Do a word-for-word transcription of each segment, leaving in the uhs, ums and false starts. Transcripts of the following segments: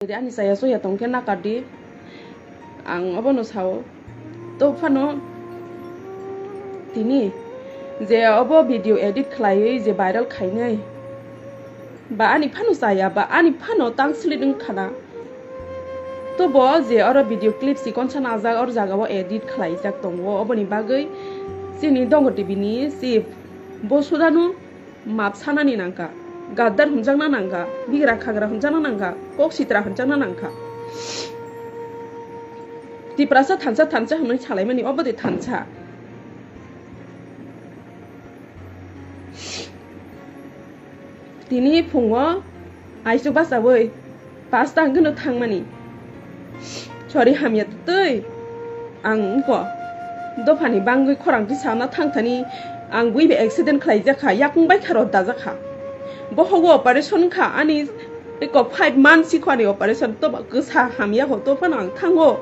Jodi ani chaya chuya tongkhe nakardi, ang obono sao. To phano tini je obo video edit khlaiwi je viral khainai, ba ani phano chaya, ba ani phano tang slit wngkhana. Tobo je oro video clip chikonsa najak, oro jagao edit khlaijak tongo, oboni bagwi chini Dongo T V ni chief bo sudano map sanani nangkha, gaddar hwnjakna nangkha, bigra khagra hwnjakna nangkha, kok sitra hwnjakna nangkha. Tiprasa thansa thansa hwnwi salaimani, obo de thansa. Tini phungo aisuk bachawi pasta hwnkhe no thangmani. Sorry, hamya twi. Ang wngkha dophani bangwi khorang twi sana thangthani, ang bui bai accident khlaijakha, yakung bai kha rw dajakha. Bohogo operation kha, ani eko five months sikho ani operation, to kwsa hamya ho, to phano ang thango.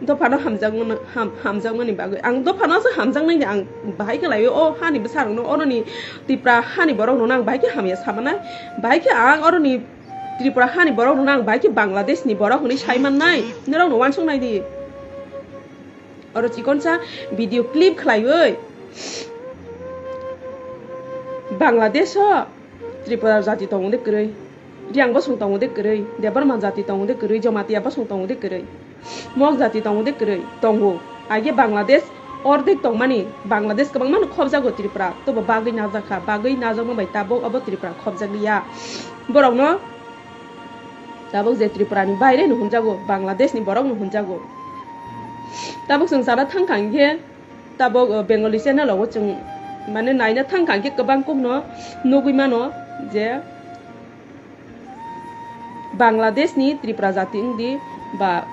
Dophano hamjakmano, ham-, hamjakmani bagwi. Ang dophano se hamjaknai de, ang bahai khe lai o hani bwsarokno, oroni Tipra hani borokno ang bahai khe hamya samanai. Bahai khe ang oroni Tripura hani borokno ang bahai khe Bangladesh ni borok hwnwi sai mannai. Norokno uansuk nai di. Oro chikonsa video clip khlaiwi Bangladesh o Tripura jati tongo de kwrwi, Riang bosong tongo de kwrwi, Debbarma jati tongo de kwrwi, Jamatia bosong tongo de kwrwi, Mok jati tongo de kwrwi, tongo. Age Bangladesh ordek tongmani, Bangladesh kwbangmano khobjago Tripura, tobo bagwi najakha, bagwi najakma bai tabuk obo Tripura khobjakliya. Borokno tabuk je Tripurani baireno hwnjago, Bangladeshni borokno hwnjago. Tabuk chwng chana thangkha hinkhe, tabuk, uh, Bengali channel o chwng mane naina thangkha hinkhe kwbang kokno nugwi mano je Bangladeshni Tripura jati wngdi ba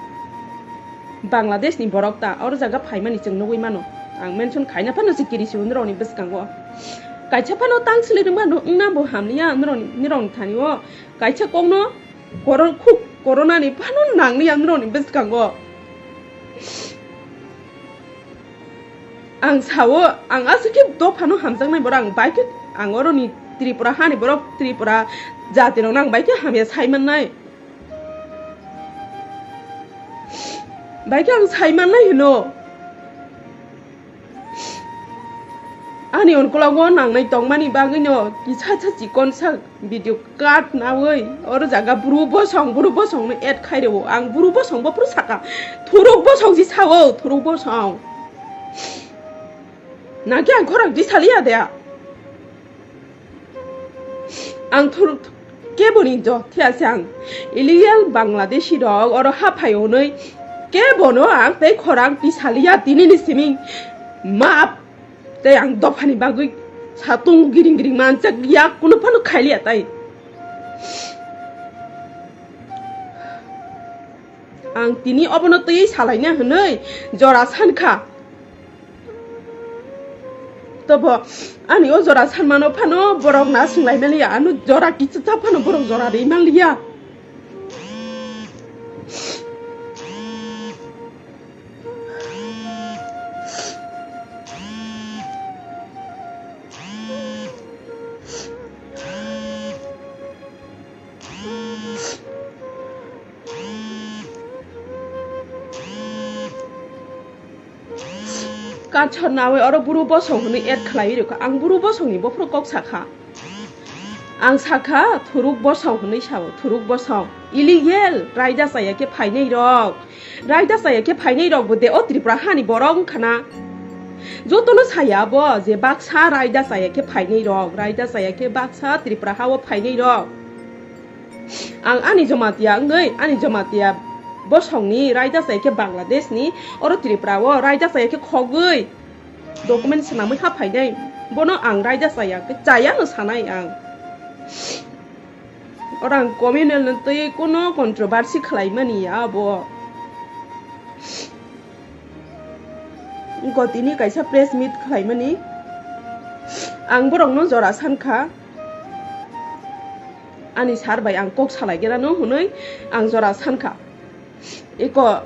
Bangladeshni borok ta oro jaga phaimani chwng nugwi mano. Ang mention khaina phano se kiri se norokni bwskango. Kaisa phano tang sili rwma no wngna bo hamliya norokni, norokni thani o. Kaisa kokno koron-, khuk koronani phano nangni ang norokni bwskango. Ang sao, ang aswk khe dophano hamjaknai borok, ang bai khe, ang oroni Tripura hani borok, Tripura jatirokno ang bai khe hamya sai mannai. Bai khe ang sai mannai hino. Ani unkulago nangnai tongmani bagwino kisa sa chikon sa video cut nawi oro jaga bru bosong, bru bosongno add khai rwo. Ang bru bosong bo phuru saka. Thuruk bosong si sao, thuruk bosong. Naki ang khorang di saliya de. Ang thuruk keboni jo, thia se ang illegal Bangladeshi rok oro haphai hwnwi kebono ang tei khorang tisaliya tinini simi map tei ang dophani bagwi satung giring giring manchak ya, kunu phano khailiya tai. Ang tini obono twi salaina hwnwi jora sankha. Tobo ani o jora sanmano phano borok na swng lai manliya, ano jora kichita phano borok jora ri manliya. Kachor nawi oro buru bosong hwnwi add khlaiwi rwkha. Ang buru bosongni bophuru kok sakha. Ang sakha, thuruk bosong hwnwi sao, thuruk bosong. Illegal, raida chaya khe phainai rok. Raida chaya khe phainai rok bo de o Tripura hani borok wngkha na. Jotono saya bo je baksa raida chaya khe phainai rok, raida chaya khe baksa Tripura ha o phainai rok. Ang ani Jamatia wngwi, ani Jamatia bosongni raida chai khe Bangladeshni, oro Tripura o raida chai khe khogwi document swnamwi ha phainai. Bono ang raida chaya khe chaya no sanai ang. Oro ang communal no twi kuno controversy khlaimani ya abo. Gotini kaisa press meet khlaimani. Ang borokno jora sankha. Ani sir bai ang kok salai gera no hwnwi ang jora sankha. Eko.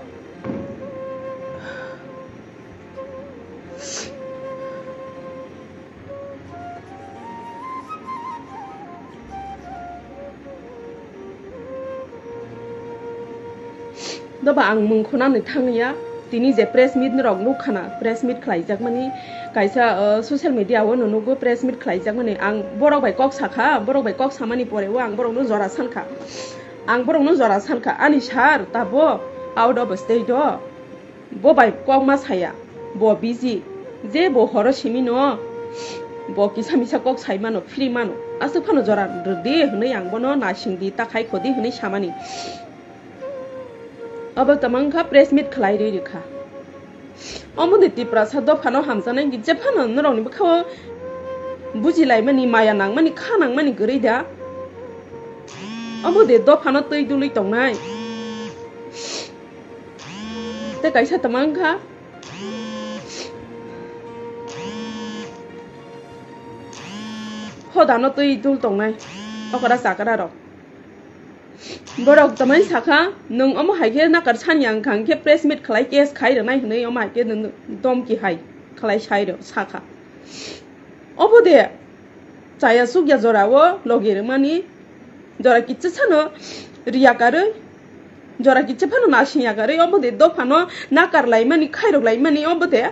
Doba ang mung khunani thangya, tini je press meet rok nukha na, press meet khlaijakmani, kaisa, uh, social media o no nugo press meet khlaijakmani, ang borok bai kok sakha, borok bai kok samani pore o ang borok no jora sankha, ang borok no jora sankha, ani sir tabo out of state o, bo bai kok ma saya, bo busy, je bo horo simi no, bo kisa misa kok sai mano, free mano, aswk phano jora rwdi hwnwi ang bono nasing di, ta khai khodi hwnwi samani. Obo tamo wngkha press meet khlai rwi rwkha. Omo de Tiprasa dophano hamjaknai, je phano norokni bwkhao bujilaimani, maya nangmani, kha nangmani kwrwi da. Omo de dophano twi dului tongnai. Tei kaisa tamo wngkha hodano twi dul tongnai okra chakra rok. Borok tamani sakha, "Nwng omo hai khe nakar sani ang kha, hwnkhe press meet khlai case khai rwnai," hwnwi omo hai khe nwng domki hai khlai sai rw-, sakha. Obo de chaya chukya jora o logi rwmani, jora kicha sano riya karwi, jora kicha phano nasing ya karwi, obo de dophano nakar laimani, khairok laimani, obo de.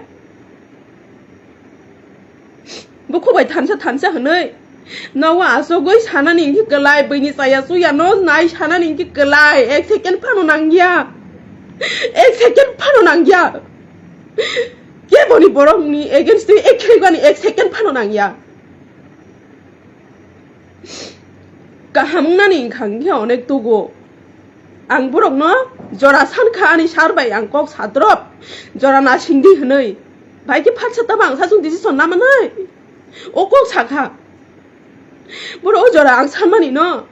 Bukhuk bai thansa thansa hwnwi nogo achugwi sanani hinkhe kwlai, buini chaya chuya no nai sanani hinkhe kwlai, ek second phano nangya, ek second phano nangya, keboni borokni against twi ek khe rwgani ek second phano nangya. Kaham wngnani wngkha hwnkhe onek tugo. Ang borokno jora sankha ani sir bai ang kok sadrop, jora nasingdi hwnwi. Bai khe phatsa tamo ang sachung decision lamanai. O kok sakha. Borok o jora ang sanmani no.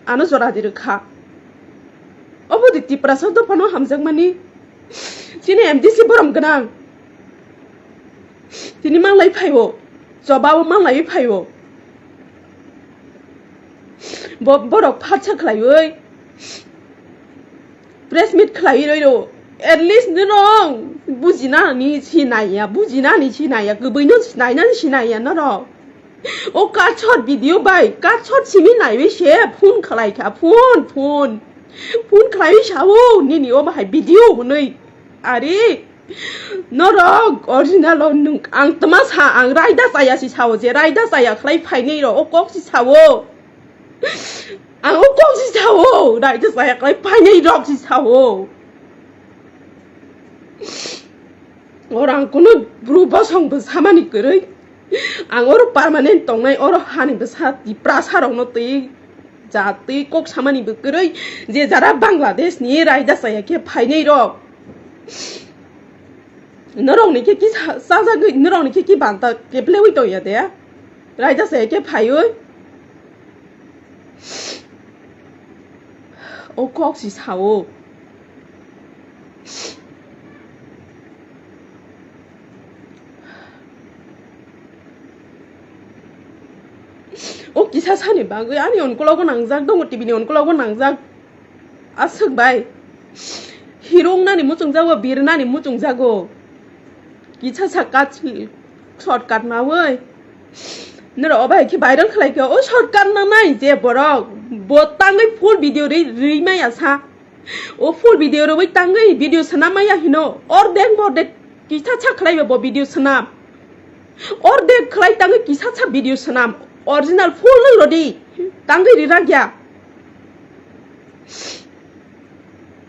Ano jora di rwkha. Obo di Tiprasa dophano hamjakmani. Chini M D C borom gwnang. Tini manglai phaio. Choba o manglai phaio. Bo-, borok phatsa khlaiwi press meet khlaiwi roi ro. At least nino bujina ni si naiya, bujina ni si naiya, kwbwi no si naina ni si naiya norok. O cut shot video bai, cut shot simi naiwi se phone khlai kha, phone, phone. Phone khlaiwi sao, "Nini o bahai video hwnwi." Ari, norok original o nwng, ang tma sa, ang raida chaya si sao, je raida chaya khlai phainai ro, o kok si sao. Ang o kok si sao, raida chaya khlai phainai rok si sao. Oro ang kunu bru bosong bo samani kwrwi. Ang oro permanent tongnai, oro hani bwsa Tiprasa rokno twi ja twi kok samani bo kwrwi, je jara Bangladesh ni raida chaya khe phainai rok. Norok ni khe ki sa-, sajagwi, norok ni khe ki banta keplewi tongya de? Raida chaya khe phaiwi. O kok si sao. O kisa sani bagwi ani onkologo nangjak, dongo T V ni onkologo nangjak. Aswk bai. Hero wngnani muchungjago, birnani muchungjago. Kisa sa cut, shortcut nawi. Noro obo hai khe viral khlai kha. O shortcut nanai je borok. Bo tangwi full video ri, ri maya sa. O full video rwi tangwi video swnam maya hino. Ordek bordek kisa sa khlai bo video swnam. Ordek khlai tangwi kisa sa video swnam. Original full nang rodi. Tangwi ri rakya.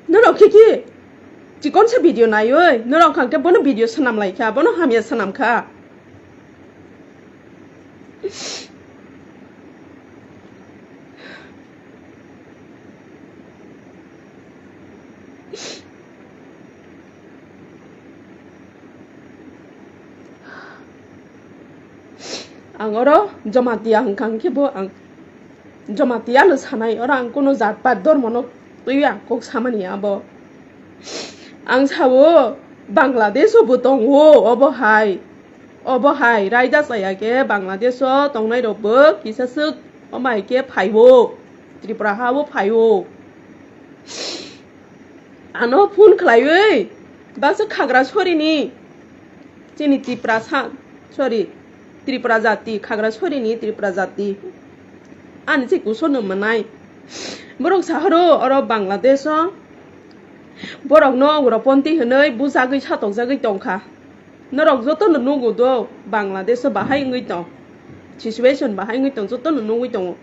Norok khe ki chikon sa video naiwi, norok hwnkhe bono video swnam lai kha, bono hamya swnam kha. Ang oro Jamatia hwnkha hwnkhe bo ang Jamatia no sanai, oro ang kunu jat pat dormo no twiwi ang kok samani abo. Ang sao Bangladesh o bo tongo, obo hai, obo hai raida chaya khe Bangladesh o tongnai rok bo kisa swk omo hai khe phaibo, Tripura ha o phaibo. Ano phone khlaiwi baksa Khagrasori ni, chini Tiprasa, sorry, Tripura jati, Khagrasori ni Tripura jati. Ani se kuso no manai. Borok sahoro oro Bangladesh o Borokno ugroponti hwnwi bujagwi satokjagwi tongkha. Norok jotono nugo do, Bangladesh o bahai wngwi tong, situation bahai wngwi tong, jotono nugwi tongo.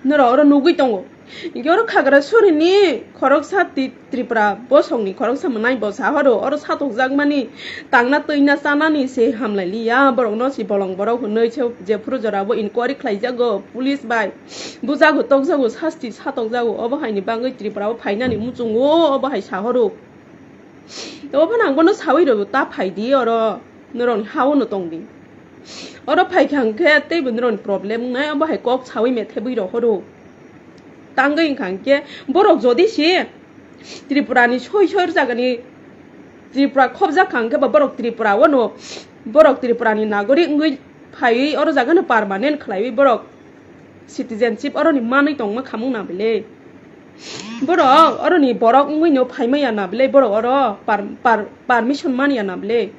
Norok oro nugwi tongo. Hinkhe oro Khagrasuri ni khoroksa Ti-, Tripura bosong ni khoroksa mwnai bo sahoro, oro satokjak mani tangna twina chanani se hamlailiya, borok no si bolong borok hwnwi se jephuru jora bo inquiry khlaijago police bai, bujago tokjago sasti satokjago, obo hai ni bagwi Tripura o phainani muchungo obo hai sahoro. Obo phano ang bono sawi rw ta phaidi oro norokni ha-o no tongdi. Oro phaikha hwnkhe teibo norokni problem wngnai, obo hai kok sawi methebwi rohoro. Tangwi wngkha hwnkhe borok jodi se Tripurani soi soi jagani Tripura khobjak kha hwnkhe ba borok Tripura o no, borok Tripurani nagorik wngwi phaiwi oro jagano permanent khlaiwi borok citizenship oroni manwi tongma khamung na bele. Borok oroni borok wngwi no phaimaya na bele, borok oro par-, par-, permission manya na bele.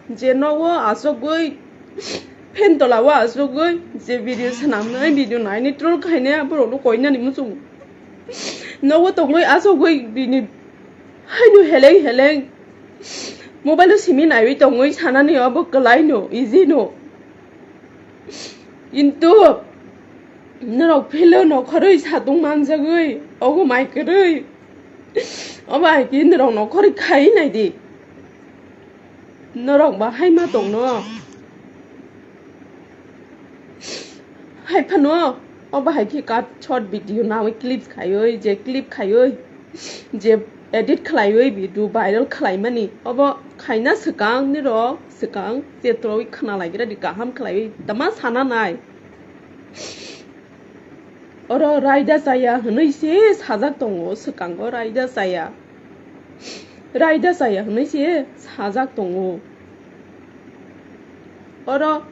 Je nogo asogwi, phen tola o asogwi, je video swnamnai, video nainai, troll khainai, aborokno koinani muchungo. Nogo tongwi asogwi bini haino heleng heleng mobile o simi naiwi tongwi sanani abo kwlaino, easy no. Kintu norok philo nokhorwi satung manjagwi, ogo mai kwrwi. Obo hai khe norok nokhorwi khai naidi. Norok ba hai ma tongno. Hai phano, obo hai khe cut short video nawi clips khaiwi, je clip khaiwi, je edit khlaiwi video viral khlaimani, obo khaina swkang nirok swkang chetrowi khna laigra di kaham khlaiwi tama sana nai. Oro raida chaya hwnwi se sajak tongo, swkango raida chaya. Raida chaya hwnwi se sajak tongo. Oro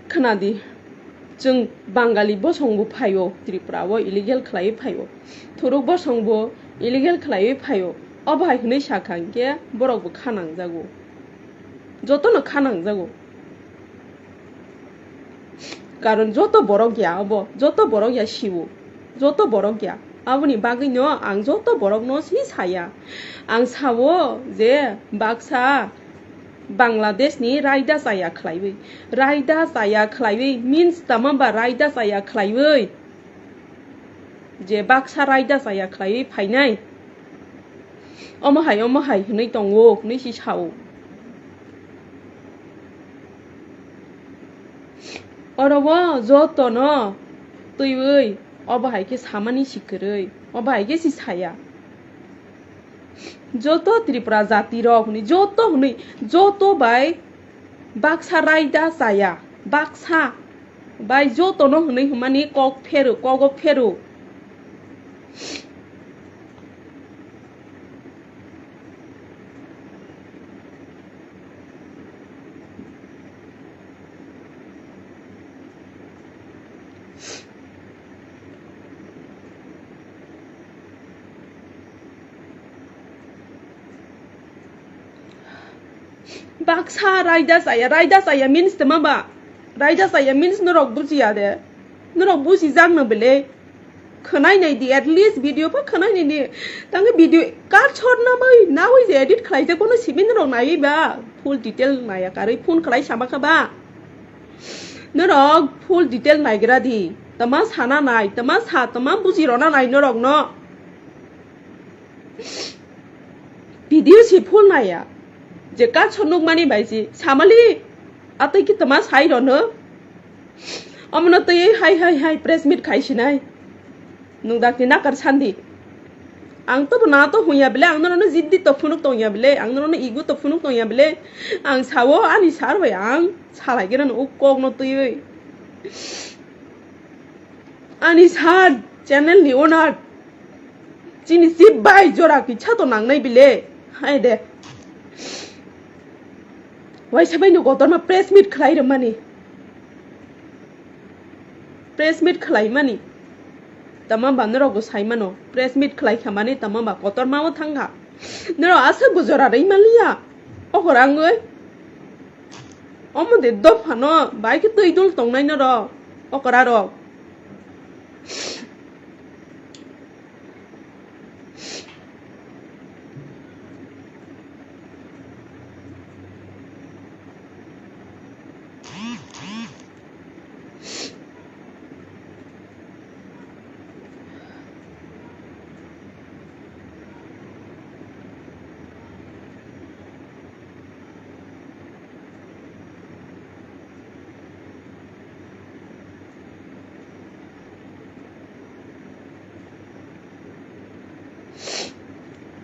khwnadi, chwng Bangali bosongbo phaio, Tripura o illegal khlaiwi phaio. Thuruk bosongbo illegal khlaiwi phaio. Obo hai hwnwi sakha hinkhe borokbo kha nangjago. Jotono kha nangjago. Karon joto borok ya obo, joto borok ya sio, joto borok ya. Aboni bagwino ang joto borokno si saya. Ang sao je baksa Bangladeshni raida chaya khlaiwi, raida chaya khlaiwi means tama ba raida chaya khlaiwi, je baksa raida chaya khlaiwi phainai. Omo hai, omo hai hwnwi tongo, hwnwi si sao. Oro o jotono twiwi obo hai khe samani si kwrwi, obo hai khe si saya. Joto Tripura jati rok hwnwi, joto hwnwi, joto bai baksa raida chaya, baksa bai jotono hwnwi hwnmani kok pheru, kogo pheru. Baksa raida chaya, raida chaya means tama ba? Raida chaya means norok bujiya de? Norok bujijak no bele? Khwnai nai di, at least video pha khwnai nai di. Tangwi video cut short namai, nawi je edit khlaijak bono simi norok naiwi ba? Full detail naiya karwi phone khlai sama kha ba? Norok full detail naigra di. Tama sana nai, tama sa, tama buji rona nai norok no. Video si full naiya. Je cut short nukmani bai si samali atwi ki tama sai rono. Omono twi hai hai hai press meet khai sinai. Nwng dakti nakar sandi. Ang to bo na to hunya bile, ang norokno jiddi to phunuk tongya bile, ang norokno igu to phunuk tongya bile. Ang sao ani sir bai ang salai gera no kok no twiwi. Ani sir channel ni owner. Chini chief bai jora kisa to nangnai bile. Hai de. Waisa bai no kotorma press meet khlai rwmani. Press meet khlai mani. Tama ba norok bo sai mano. Press meet khlai kha mani tama ba kotorma o thang kha. Norok aswk bo jora rwi maliya. Okora wngwi. Omo de dophano bai khe twi dul tongnai norok. Okora rok.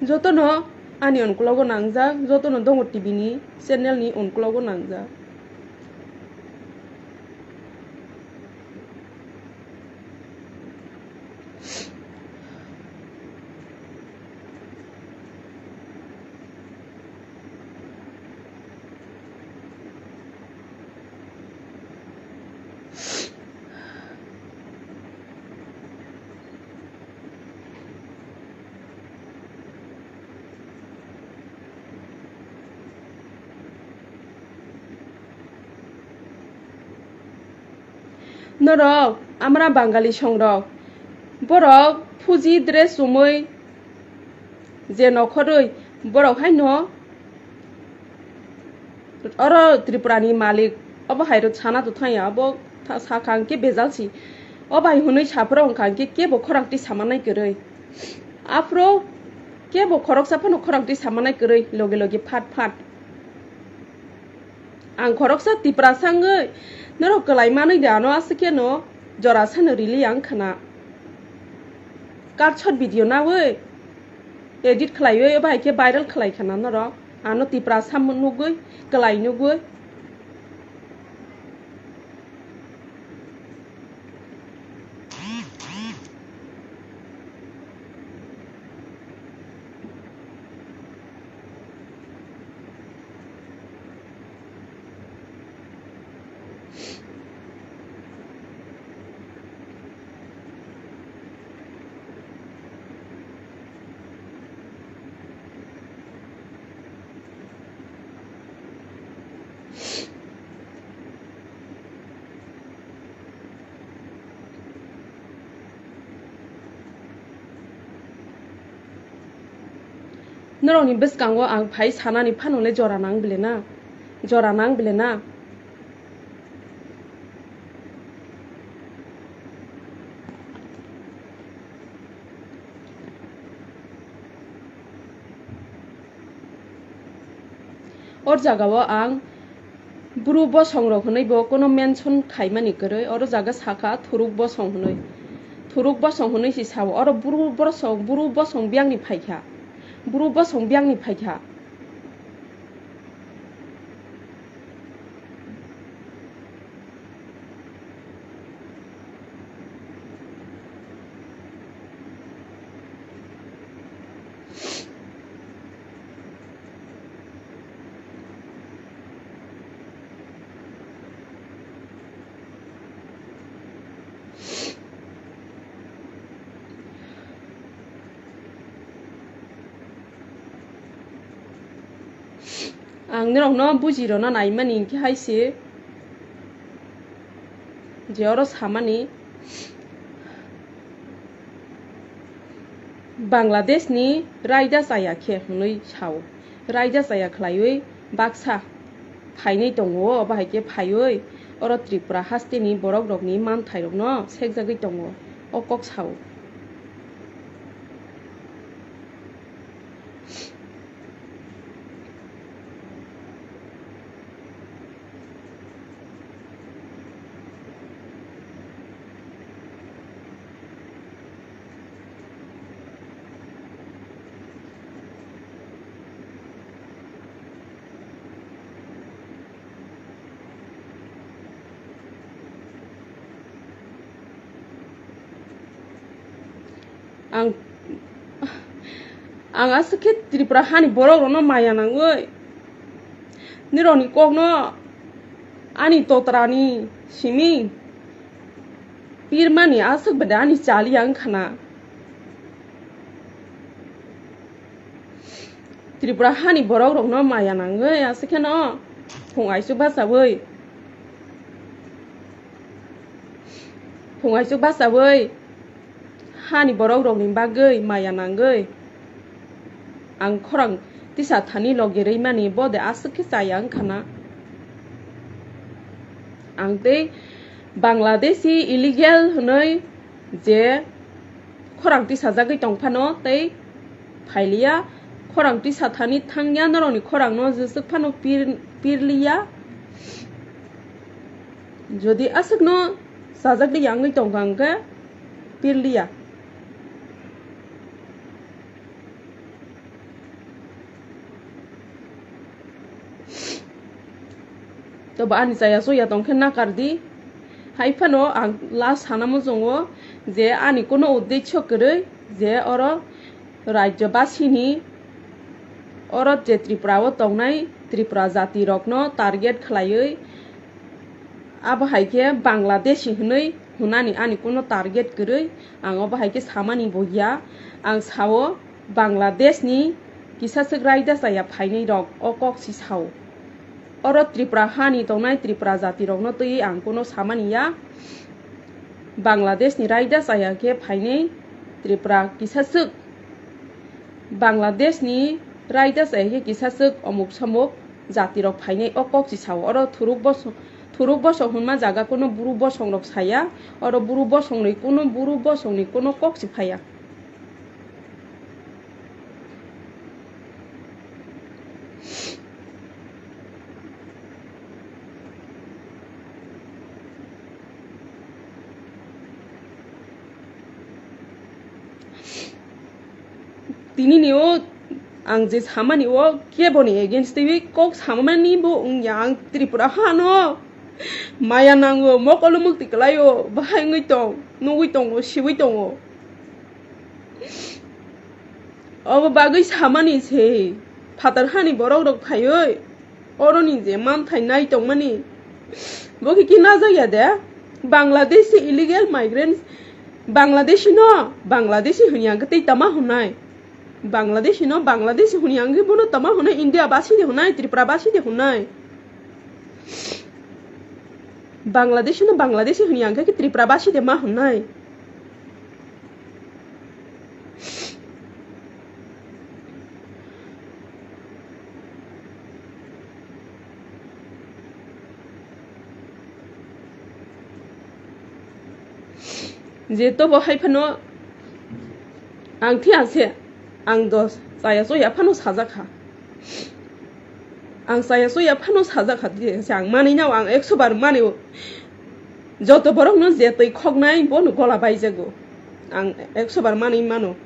Jotono ani onkologo nangjak, jotono Dongo T V ni channel ni onkologo nangjak. Norok amra Bangali songrok, borok phuji dress chumui je nokhorwi borok haino oro Tripura ni malik obo hai rw sana to thang ya, obo tha-, sakha hwnkhe bejal si. O bai hwnwi saphuru wngkha hwnkhe kebo khorang twi samanai kwrwi. Aphuru kebo khoroksa phano khorang twi samanai kwrwi loge loge phat phat. Ang khoroksa Tiprasa wngwi norok kwlai manwi de ano aswk kheno jora sano rili ang khna. Cut shot video nawi edit khlaiwi bai khe viral khlai khna norok. Ano Tiprasa nugwi kwlai nugwi. Norokni bwskango ang phai sanani phano le jora nang bile na, jora nang bile na. O jagao ang bru bosong rok hwnwi bo kono mention khaimani kwrwi, oro jaga sakha thuruk bosong hwnwi, thuruk bosong hwnwi si sao, oro bru bosong, bru bosong biyangni phaikha, bru bosong biyangni phaikha. Ang norokno bujirokno naimani hinkhe hai se je oro samani Bangladeshni raida chaya khe hwnwi sao. Raida chaya khlaiwi baksa phainwi tongo, obo hai khe phaiwi oro Tripura hasteni borokrokni manthairokno sekjagwi tongo, o kok sao. Ang, ang aswk khe Tripura hani borok rokno maya nangwi, nirokni kokno ani totrani simi pirmani aswk bede ani chali ang khana. Tripura hani borok rokno maya nangwi aswk kheno phung aisuk bachawi, phung aisuk bachawi hani borok rokni bagwi maya nangwi ang khorang tisa thani logi rwimani bo de aswk khe chaya wngkha na. Ang tei Bangladeshi illegal hwnwi je khorang tisajagwi tong phano tei phailiya, khorang tisa thani thangya, norokni khorangno jeswk phano pir-, pirliya. Jodi aswkno sajagwi yangwi tongkha hwnkhe pirliya. Tobo ani chaya chuya tongkhe nakar di. Hai phano ang last sana muchungo je ani kuno uddesho kwrwi je oro rajyobasini, oro je Tripura o tongnai Tripura jati rokno target khlaiwi, abo hai khe Bangladeshi hwnwi hwnani ani kuno target kwrwi, ang obo hai khe samani bo ya. Ang sao Bangladeshni kisa swk raida chaya phainai rok o kok si sao. Oro Tripura hani tongnai Tripura jati rokno twiwi ang kuno samani ya. Bangladeshni raida chaya khe phainai Tripura kisaswk. Bangladeshni raida chaya khe kisaswk omuk somuk jatirok phainai o kok si sao. Oro thuruk bosong, thuruk bosong hwnma jaga kuno buru bosongrok saya. Oro buru bosongni kuno, buru bosongni kuno kok si phaiya. Tini ni o ang je samani o kebo ni against twi kok samani bo wngya. Ang Tripura hano maya nango, mokolo mukti kwlaio, bahai wngwi tong, nugwi tongo, siwi tongo. Obo bagwi samani se phatar hani borok rok phaiwi oroni je manthai nai tongmani bo khe kinajakya de? Bangladeshi illegal migrants, Bangladeshi no Bangladeshi hwnwi ang khe tei tama hwnai? Bangladeshi no Bangladeshi hwnwi ang khe bono tama hwnai? India basi de hwnai, Tripura basi de hwnai? Bangladeshi no Bangladeshi hwnwi ang khe Tripura basi de ma hwnai? Je tobo hai phano ang thia se, ang dos chaya chuya phano sajak kha. Ang chaya chuya phano sajak kha, je se ang manwi nao, ang ekso bar manwi o. Joto borok no je twi khoknai bono gola baijago. Ang ekso bar manwi mano.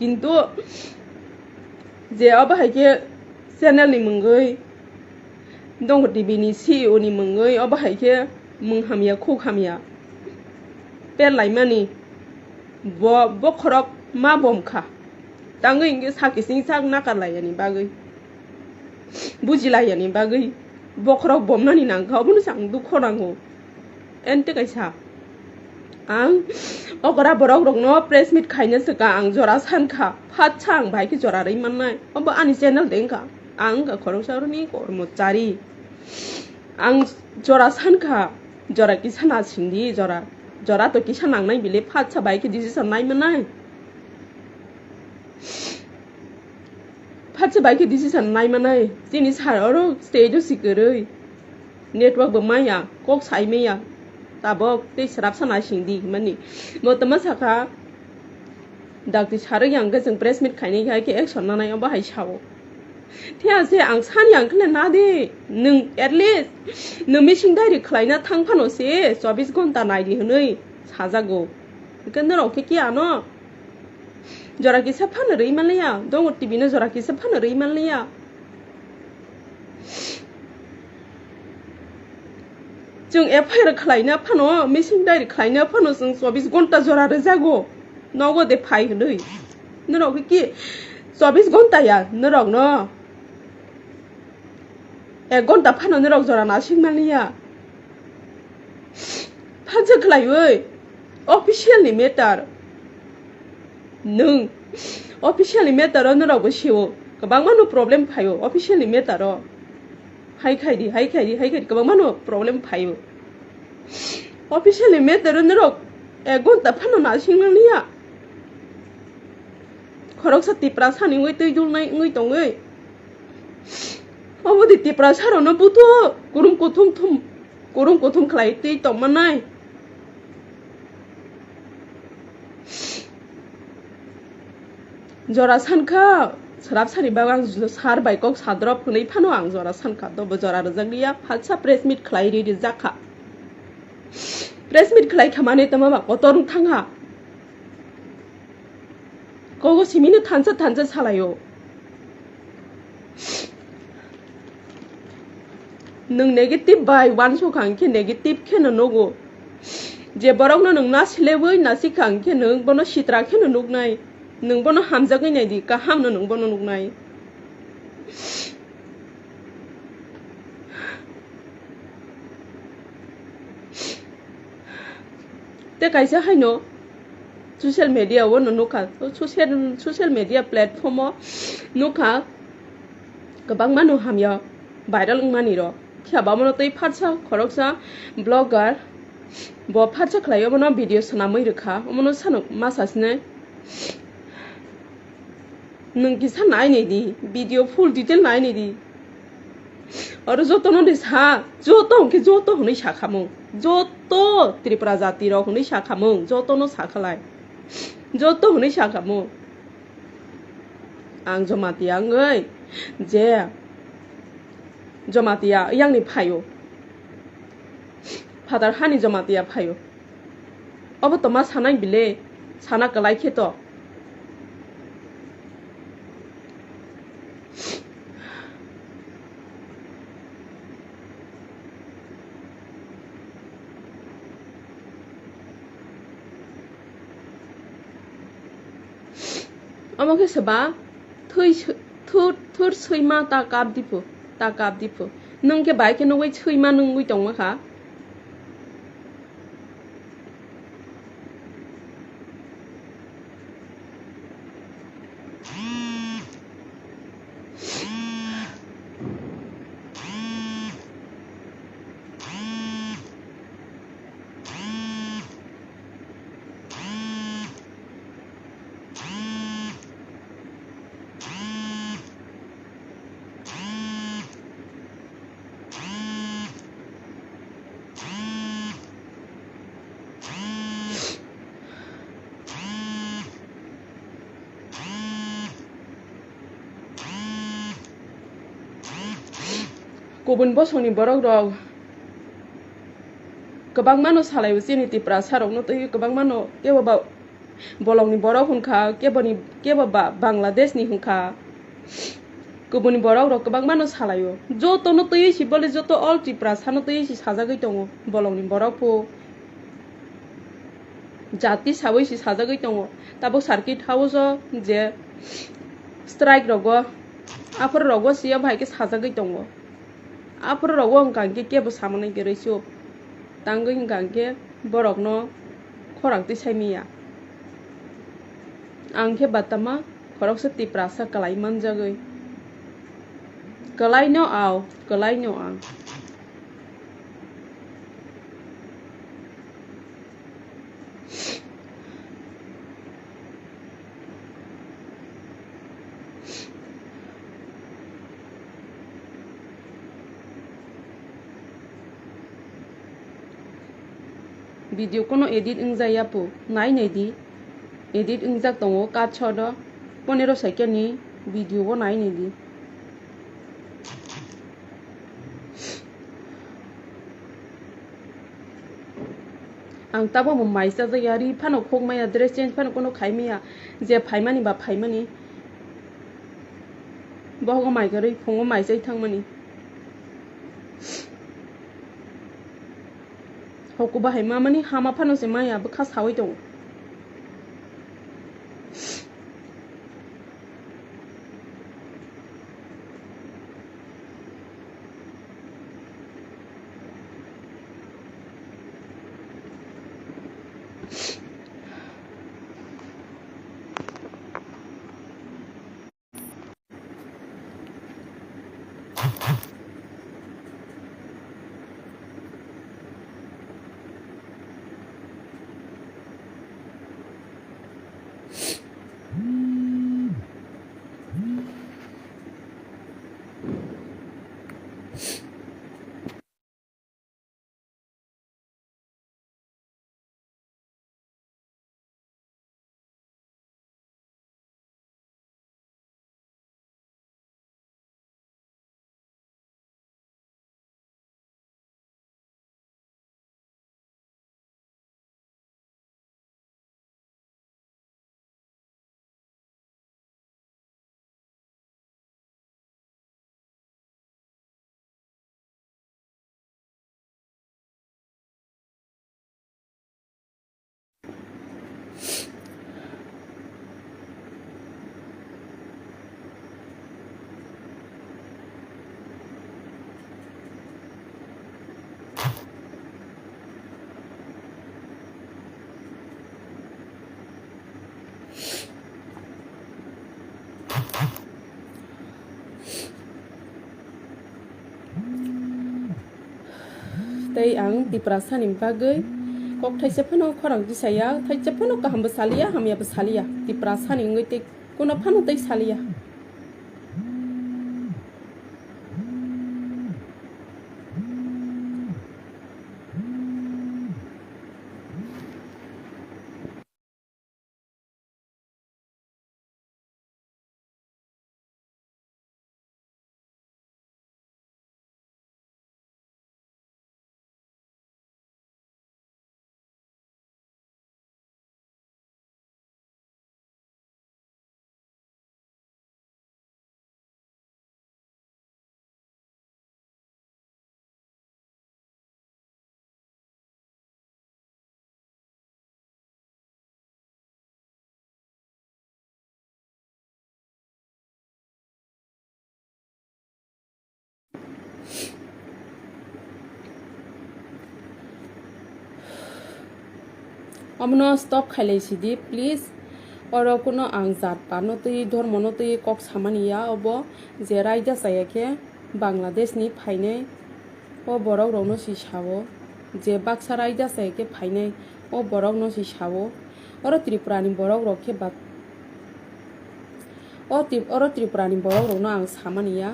Kintu je obo hai khe channel ni mungwi, Dongo T V ni C E O ni mungwi obo hai khe mung hamya khuk hamya per laimani bo bokhorok ma bom kha. Tangwi hwnkhe sakising sak nakar laiyani bagwi, buji laiyani bagwi bokhorok bomnani nangkha, obono se ang dukho nango. Ente kaisa ang okra borok rokno press meet khaina swkang ang jora sankha, phatsa ang bai khe jora rwi mannai, obo ani channel de wngkha. Ang wngkha khoroksa oroni kormochari. Ang jora sankha, jora kisa na singdi, jora, jora to kisa nangnai bile, phatsa bai khe decision nai mannai. Phatsa bai khe decision nai mannai. Chini sir oro stage o si kwrwi. Network bo maya, kok sai maya. Tabok tei swrapsa nai singdi hwnmani. Bo tama sakha, dakti sarwi ang khe chwng press meet khainai hai khe action nanai, obo hai sao. Thia se ang sani ang khle na de, nwng at least nwng missing diary khlaina thang phano se chobbish ghonta nai di hwnwi sajago. Hwnkhe norok khe ki ano? Jora kisa phano rwi manliya, Dongo T V no jora kisa phano rwi manliya. Chwng F I R khlaina phano, missing diary khlaina phano chwng chobbish ghonta jora rwjago, nogo de phai hwnwi. Norok ki chobbish ghonta ya norok no? Ek ghonta phano norok jora nasing manliya. Phatsa khlaiwi official ni matter. Nwng official ni matter o norok bo sio. Kwbangma no problem phaio official ni matter o. Hai khai di, hai khai di, hai khai di, kwbangma no problem phaio. Official ni matter o norok ek ghonta phano nasing manliya. Khoroksa Tiprasa ni wngwi twi dulnai wngwi tongwi. Obo di Tiprasa rokno buto kurum kuthum thum, kurum kuthum khlai twi tongmanai. Jora sankha, swrapsani bagwi ang sir bai kok sadrop hwnwi phano ang jora sankha, tobo jora rwjakliya, phatsa press meet khlai ri rijak kha. Press meet khlai kha manwi tongma ba kotor wng thang kha. Kogo simino thansa thansa salaio. Nwng negative bai uansukha hwnkhe negative kheno nugo. Je borokno nwng nasilebwi nasikha hwnkhe nwng bono sitra kheno nuknai. Nwng bono hamjagwi naidi, kahamno nwng bono nuknai. Tei kaisa haino social media o no nukha, social, social media platform o nukha, kwbangma no hamya viral wngmani rok. Phiya ba bono tei phatsa khoroksa blogger Bo pharsa khlai omono video swnamwi rwkha, omono sano ma sasine. Nwng kisa nai nai di, video full detail nai nai di. Oro jotono de sa, joto hwnkhe joto hwnwi sakhamung. Joto Tripura jati rok hwnwi sakhamung, jotono sakhalai. Joto hwnwi sakhamung. Ang Jamatia wngwi je Jamatia yangni phaio. Phatar hani Jamatia phaio. Obo toma sanai bile, sana kwlai khe to. Omo khe se ba thwi swi-, thur, thur swima ta kap diphu, ta kap diphu. Nwng khe bai khe nugwi swima nungwi tongma kha. Kubun bosongni borok rok kwbangma no salai o, chini Tiprasa rok no twi kwbangma no kebo ba bolongni borok hwn kha, keboni, kebo ba Bangladesh ni hwn kha. Kubuni borok rok kwbangma no salai o. Joto no twi si bole, joto all Tiprasa no twi si sajagwi tongo. Bolongni borok pho jati sawi si sajagwi tongo. Tabuk circuit house o je strike rogo, aphuru rogo siya bai khe sajagwi tongo. Aphuru rogo wngkha hwnkhe kebo samanai kwrwi chup tangwi wngkha hwnkhe borokno khorang twi saimanya. Ang khe batama khoroksa Tiprasa kwlai manjagwi. Kwlaino ao, kwlaino ang. Video kono edit wngjak ya po, nai nai di. Edit wngjak tongo, cut shot o, ponero second ni video bo nai nai di. Ang tabuk bo mai chajak ya, ri phano khok maya, dress change phano kono khai maya, je phaimani ba phaimani. Bohogo mai kwrwi phungo mai chai thangmani. Hoku bahai mamani hama phano se maya bwkha sawi tongo. Tei ang Tiprasani bagwi Kok thaisa phano khorang tisaya, thaisa phano kaham bo saliya, hamya bo saliya. Tiprasa ni wngwi tei kuno phano tei saliya. Omono stop khailai sidi, please. Oro kuno ang jat patno twi, dhormono twi kok samani ya, obo je raida chaya khe Bangladesh ni phainai, o borok rokno si sao, je baksa raida chaya khe phainai, o borok no si sao. Oro Tripura ni borok rok khe bak-, o Tri-, oro Tripura ni borok rokno ang samani ya,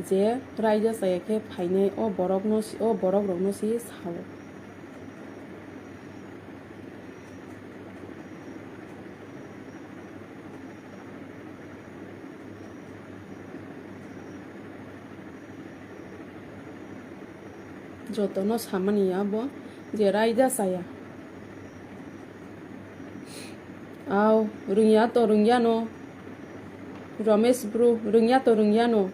je raida chaya khe phainai, o borok no si, o borok rokno si sao. Jotono samani ya bo je raida chaya. Aw, rwngya to rwngya no. Ramesh bro, rwngya to rwngya no.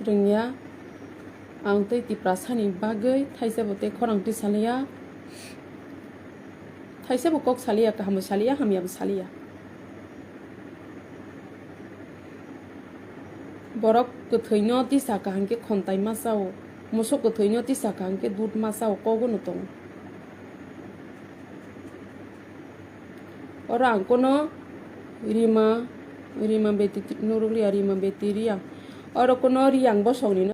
Rwngya, ang tei Tiprasani bagwi thaisa bo tei khorang twi saliya. Thaisa bo kok saliya, kaham bo saliya, hamya bo saliya. Borok kwthwino tisa kaham khe khontai ma chao, musuk kwthwino tisa kaham khe dud ma chao, kogono tongo. Oro ang kono Rima, Rima beti norok riya, Rima beti riya. Oro kono riyang bosongni